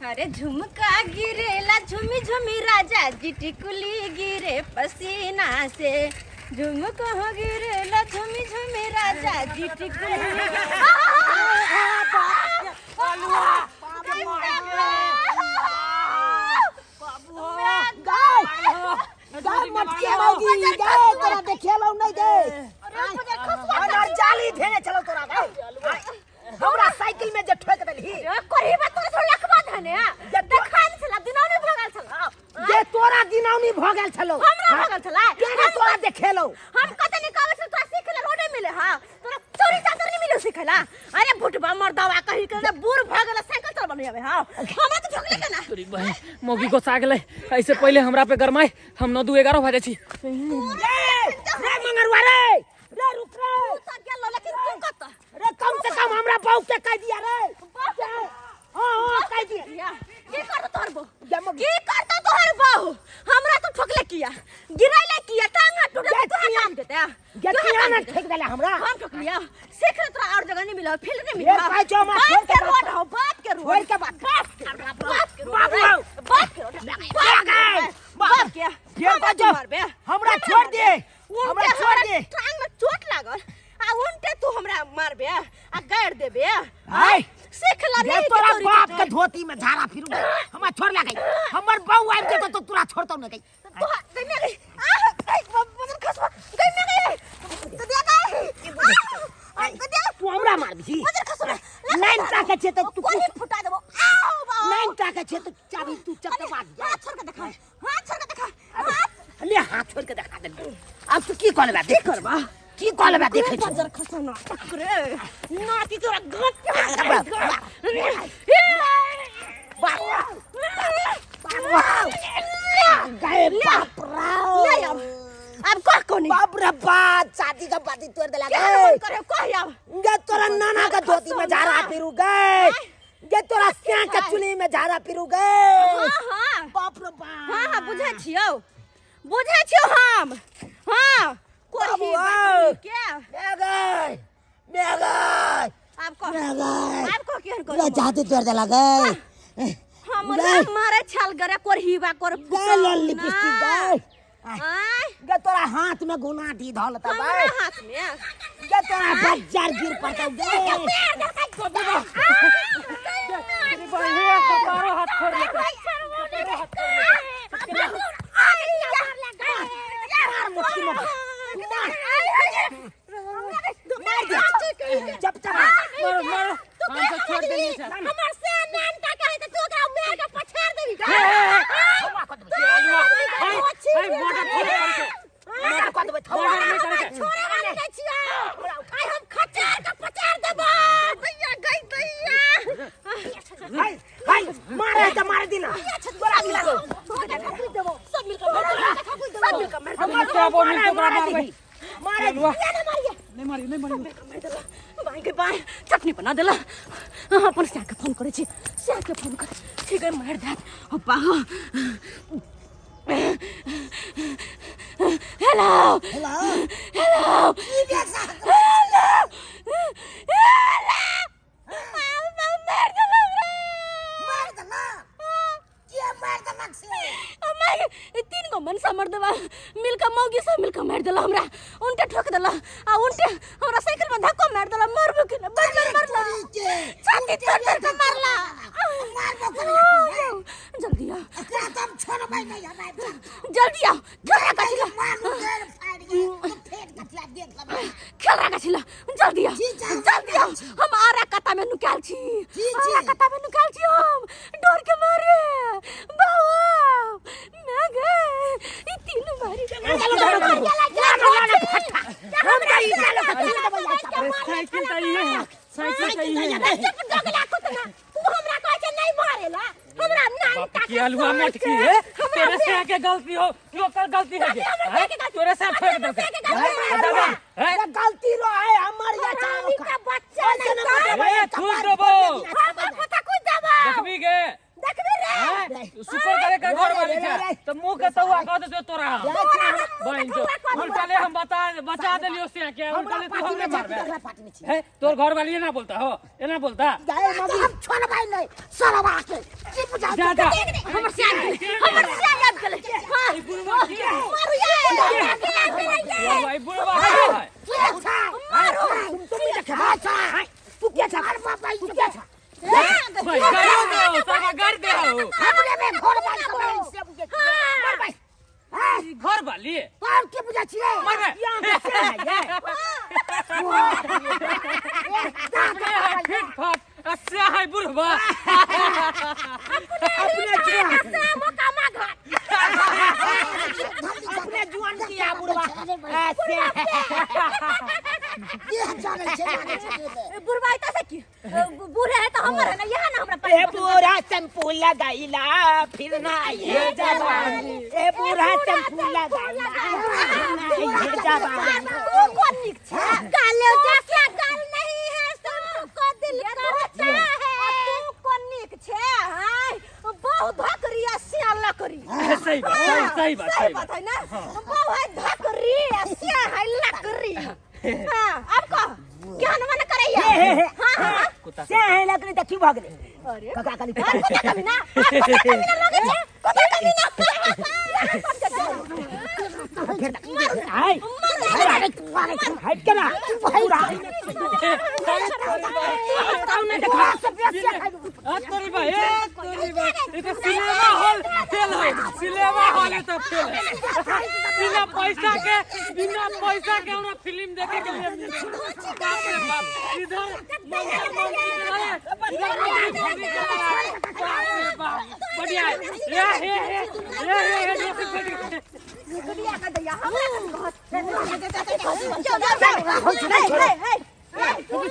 अरे झुमका गिरेला झुमी झुमी राजा जी टिकुली गिरे पसीना से, झुमका हो गिरेला झुमी झुमी राजा जी टिकुली। गाय मटके मौगी गाय तोरा देखेलौ नहीं दे अनार जाली धेने चलो तोरा गाय हमरा साइकिल में जे ठोक देलही। कोरी बात तोरा थोड़ा लखबा धने देखान छला दिनौनी भगल छला। जे तोरा दिनौनी भ गेल छलो। हमरा भगल छला। केना तोरा देखेलौ? हम कते निकाले छल तोरा सीखला रोडे मिले। हां तोरा चोरी चादर नहीं मिले सीखला। अरे भुटबा मर्दावा कही के बूढ़ भ गेल साइकिल चलबा नहीं आवे। हां हमरा तो ठोकले के ना। तोरी बहिन मौगी गोसा गेलै। ऐसे पहिले हमरा पे गरमाय हम 9 2 11 भऽ जाइ छी। रे रे मंगरवा रे रे रुक रे। तू त गेलो लेकिन तू कत रे कम से कम हमरा बहू के कह दिया रे। हां हां कह दिया। की करतो तोहर बहू? की करतो तोहर बहू? हमरा तो ठोकले किया गिराइले किया टांग हाथ टूटल तोहर काम देते। गेतिया ना ठेक देला हमरा। हम ठोकलिया सीख ले तोरा और जगह नहीं मिला फील्ड नहीं मिला। ये भाई जो हमरा बाप छोड़ के के रोड हो बाप के रोड। छोड़ के बात। बाप के रोड बाप के रोड बाबू हो। बाप के रोड बाप के बाप के ये भाई जो हमरा छोड़ दे हमरा छोड़ दे। टांग में चोट लागल आ उनटे तू हमरा मारबे आ गाड़ देबे। हाय सीख ला रे रे तोरा बाप के धोती में झाड़ा फिरू गई हमरा छोड़ ला गई हमर बहू आबि जेतौ तो तोरा छोड़तौ न गई। तो गई में गई आ गई बदल खसवा गई में गई तो दिया गई आ तो दिया। तू हमरा मारबी बदल खसवा नाइन टाके छे तो तू कोनी फुटा देबो। आओ बाबा नाइन टाके छे तो चाबी तू चक्कर मार दिया। हाथ छोड़ के देखा हाथ छोड़ के देखा हाथ ले हाथ छोड़ के देखा दे। अब तू की कहलबा देख करबा की कहलबा देखै छी बजर खसो ना रे नाती तोरा गत गए बाप रे। ले अब अब कह कोनी बाप रे बाप छाती का बाती तोड़ देला क्या गए। मन करे कह अब गे तोरा नाना का धोती में झाड़ा फिरू गए। गे तोरा स्या के चुली में झाड़ा फिरू गए। हां हां बाप रे बाप। हां हां बुझै छियौ बुझै छियौ हम। हां कोरही बाप के मैं गए मैं गए अब कह मैं गए अब कह केहन पूरा कर छाती तोड़ देला गए। हमरा मारे छल गरे कोरही बा कोर गए लल लिपस्टिक गए। आय गे तोरा हाथ में गुना दी धल त हमरा गए। हाथ में गे तोरा बज्जर गिर पड़तौ गए। तोरी बहिन कपारो हाथ छोड़ लेते। मार मुट्ठी में मार मार दे जब तक मारो मारो हम सब छोड़ देलियै सर। हमर से नान का कहे त तू ओकरा मार के पछाड़ देबी। आलुआ हाय हाय मर्डर थोड़े करके मार कऽ देबै थोड़ा। मर्डर नहीं करके। छोड़े वाली नहीं छियै आइ हम खचार के पछाड़ देबो। दैया गई दैया हाय हाय मारे त मार दिना तोरा की लागो सब मिलकर सब मिलकर मार हम सब मिलके ओकरा मारबै। मारे आलुआ मारिए नहीं मारियो नहीं मारियो। बाई के बाई चटनी बना देला। अपन स्या के फोन करे छी स्या के फोन कर ठीक है मार देत अब्बा। Hello hello hello hello hello मार देला हमरा। मार देला के मार देलक से? अम्मा तीन गो मनसा मर्दवा मिलकर मौगी सब मिलकर मार देला हमरा। उनके ठोक देला आ उनके हमरा साइकिल में धक्का मार देला। मारबो के ना बड़ बड़ मारला छाती तोड़ तोड़ के मारला। मारबो करे जल्दी आओ एकरा त हम छोड़बै नहीं हम आबि जाब। जल्दी आओ खेलरा कछिला मारू देर फाड़ि के तो फेर कथला देख लेबै। खेलरा कछिला जल्दी आओ जी, जा, जल्दी आओ। हम आरा कता में नुकाल छी जी, जी। आरा कता में नुकाल छी हम डर के मारे बाबा मैं गए ई तीनों मारी हम त ई सालो के चीर देबै यार। अरे साइकिल त इहे है साइकिल त इहे है। चुप डगला कुतना तू हमरा कहै छै नहीं मारेला हमरा नान बाप की आलुआ मटकी है तेरे से आके गलती हो लोकर गलती है के हैं? तोरे से ठोक देलकै हैं? दादा हैं? ये गलती रहे हमर या हरामी का बच्चा ऐसे नहीं न बतेबै, ए, कपार थूक देबो। फोड़ देबी। हम पता कुछ देबो देखबी गे देखबी रे हैं? शुक्र करे के घर वाली छै त मुंह के तौआ कह देतो तोरा बहिन जो उल्टा ले हम बता बचा देलियो से के उल्टा ले तू हमरे मारबे हे तोर घर वाली ना बोलता हो एना बोलता हम छोड़बै नहीं सरवा के की बुझा जा जा हमर सिया हमर सिया याद गेलै हां मारू ये भाई बुढ़वा है मारो तुम देखा तू क्या छा तू क्या छा भाई गाड़ी दो सारा गाड़ी दे हो हमरे में घर बाल से बुझे मार भाई घर वाली तोर के बुझा छिए मार बे फिट फाट अस्या है बुढ़वा अपने जुआन अपने जुआन की आ बुढ़वा ऐसे बुढ़वा से की बूढ़े है तो हमर है ना यहाँ ना हमरा ए बुढ़ा शैम्पू लगाइला फिर ना ये जवानी ए बुढ़ा शैम्पू लगाइला फिर ना ये जवानी तू कौन निक छे गाले जाके गाल नहीं है सबको दिल करता है तू कौन निक छे हाय बहु धकरी आ सिया लकरी सही बात सही सही बात सही बात है ना बहु है धकरी आ सिया है लकरी हां अब कह क्या मन करैया हां हां कुत्ता से है लकड़ी त की भऽ गेलै अरे कका कनी और कुत्ता कमी ना कुत्ता कमी ना लगे छे कुत्ता कमी ना हाय हट के ना पूरा तोरी भाई ए तोरी भाई ये तो सिनेमा हॉल फेल है सिनेमा हॉल ये तो फेल है बिना पैसा के हमरा फिल्म देखे के लिए मिले। बाप रे बाप इधर मंत्र मंत्री के रहे, इधर मंत्री मंत्री के रहे। बाप रे बाप बढ़िया है। ए हे हे ए हे हे दोस्त बैठ गए।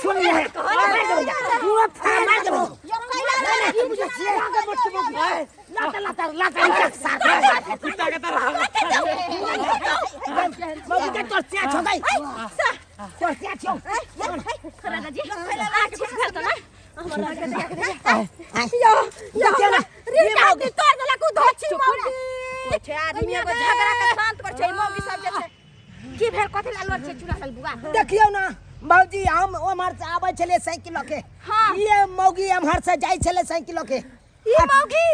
छोड़ ले मार देबै पूरा मार देबै लाता लाता लाता साथ कुत्ता के तरह मौगी के तोर सिया छौ गई तोर सिया छौ आदमी एगो झगड़ा के शांत कर छै मौगी सब जे छै की भेल कथी ला लड़ छै चूड़ा साल बुआ देखियौ ना मौजी हम ओम्हर से आबै छलियै साइकिल लऽ के हाँ। ये मौगी एम्हर से जाइ छलै साइकिल लऽ के ई मौगी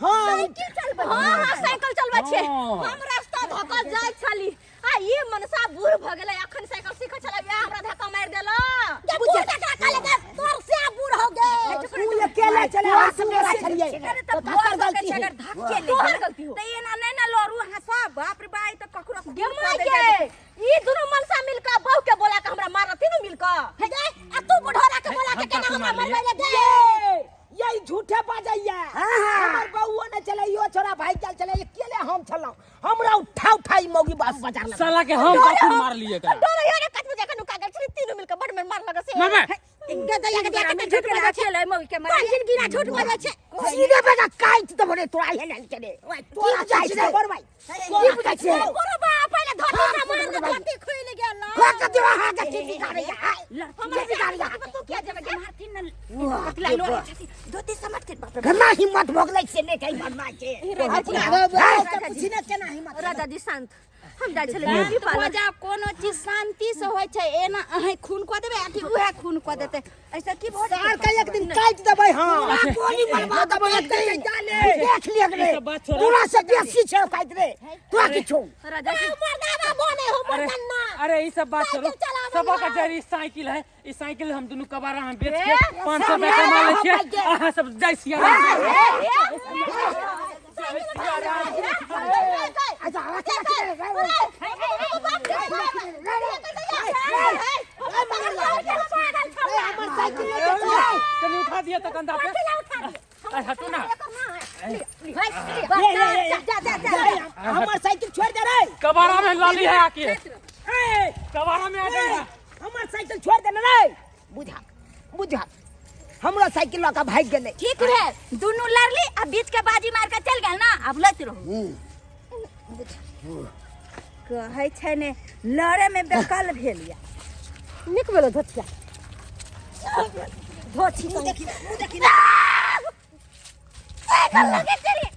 हाँ साइकिल चलबै हां हां साइकिल चलबै छै हाँ। हम रास्ता धकल जाइ छली आ ई मनसा बूढ़ भ गेलै अखन साइकिल सीखै छलै वएह हमरा धक्का मारि देलक गे बूढ़ ककरा कहले गे तोर से बूढ़ हो गे तू अकेले छलै हम सब छलियै अरे तो त ककर गलती है अगर धक्के ले तोहर गलती हो त एना नै ना लड़ू अहाँ सब बाप रे बाई त ककरो गे माय के ई दुनू मनसा मिल के बहू के बोला के हमरा मारल तीनू मिल के हे गे आ तू बुढ़ोरा के बोला के केना हमरा मरबै ले गे ये यही झूठे बाजैया हमर बउओ ने चले यो छोरा भाई चल चले अकेले हम छलहुँ हमरा उठा उठा ई मौगी बास बाजार लगा साला के हम कखन मार लिए एकरा डोरे यार कत बजे के नुका गेल छली तीनू मिल के बड़ में मार लगे से मार बे। गे दया के दया के झूठ बाजै छै मौगी के मार जिंदगी ना झूठ बाजै छै सीधे बेटा काट देबो रे तोरा हे लाल चले तोरा काट देबो रे भाई की बुझै छियै बरो बा पहिले धरती से मार के धरती खुलि गेल खो के देवा हाथ के की गाड़ी हमरा की गाड़ी तू किया जेबे गे मारथिन न कतला लोरी छथि धोती समटथिन बाप रे केना हिम्मत भऽ गेलै से नहि कहि मरना छै पूछि ने केना हिम्मत राजा जी शांत हम जाइ छलै ब्यूटी शांत भऽ पार्लर जाउ कोनो चीज शांति से होइ छै एना अहीं खून कऽ देबै आ कि उएह खून कऽ देतै ऐसे की भऽ सार के एक दिन काट देबै हम गोली मरवा देबै एक दिन देख लियक रे ई सब बात छोड़ा। तोरा से बेसी छै काट रे तोरा किछु राजा जी मर्दाना बने हो अरे मर्दाना अरे ई सब बात छोड़ो साइकिल चलाबै सबक ला। जरी साइकिल है ई साइकिल हम दुनू कबाड़ा हम बेच के 500 रुपया कमा लै छियै अहाँ सब जाइ छियै आराम से। अच्छा रख हमर साइकिल ले चल कनी उठा दिया तो कंधा पे अरे हटो ना हमर साइकिल छोड़ दे रे कबाड़ा में लाली है आके कबाड़ा में आ जाएगा हमर साइकिल छोड़ दे रे बुझा बुझा हमरा साइकिल लऽ कऽ भागि गेलै ठीक भेल दुनू लड़ली आ बीच के बाजी मार के चल गेल ना आब लैत रहू कहै छै ने लड़े में बेकल भेल या नीक भेलो धोतिया धोती मुँह देखी मुँह देखी साइकिल लगे चली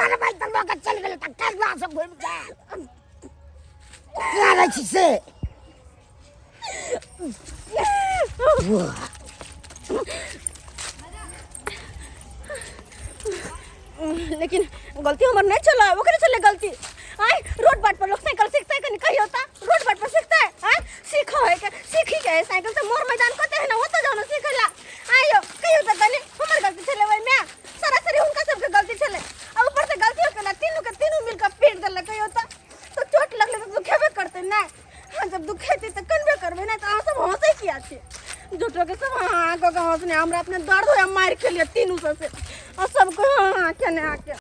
करबै तऽ लऽ कऽ चलि गेलै तऽ करुआ से घुमि कऽ करै छी से। लेकिन गलती हमर नहीं चला, ओकरे चले गलती। आय रोड बाट पर लोग साइकिल सीखते है कनी कहियो ता रोड बाट पर सीखते है। आय सीखो है के सीखी के है साइकिल से मोर मैदान कते है ना ओतो जानो सीखेला। आयो कहियो ता कनी हमर गलती छले ओइ में, सरासरी हुनका सबके गलती छले। आ ऊपर से गलती हो केला तीनू के तीनू मिलके पीट देलक। कहियो ता तो चोट लगले त दुखेबे करते ना। हाँ जब दुखेते त कनबे करबे ना, त अहाँ सब हंसै किया छी? झूठो के सब हाँ हाँ कऽ के हंसने, हमरा अपने दर्द होया मारि खेलिए तीनू सब से और सबको हाँ हाँ केने आके।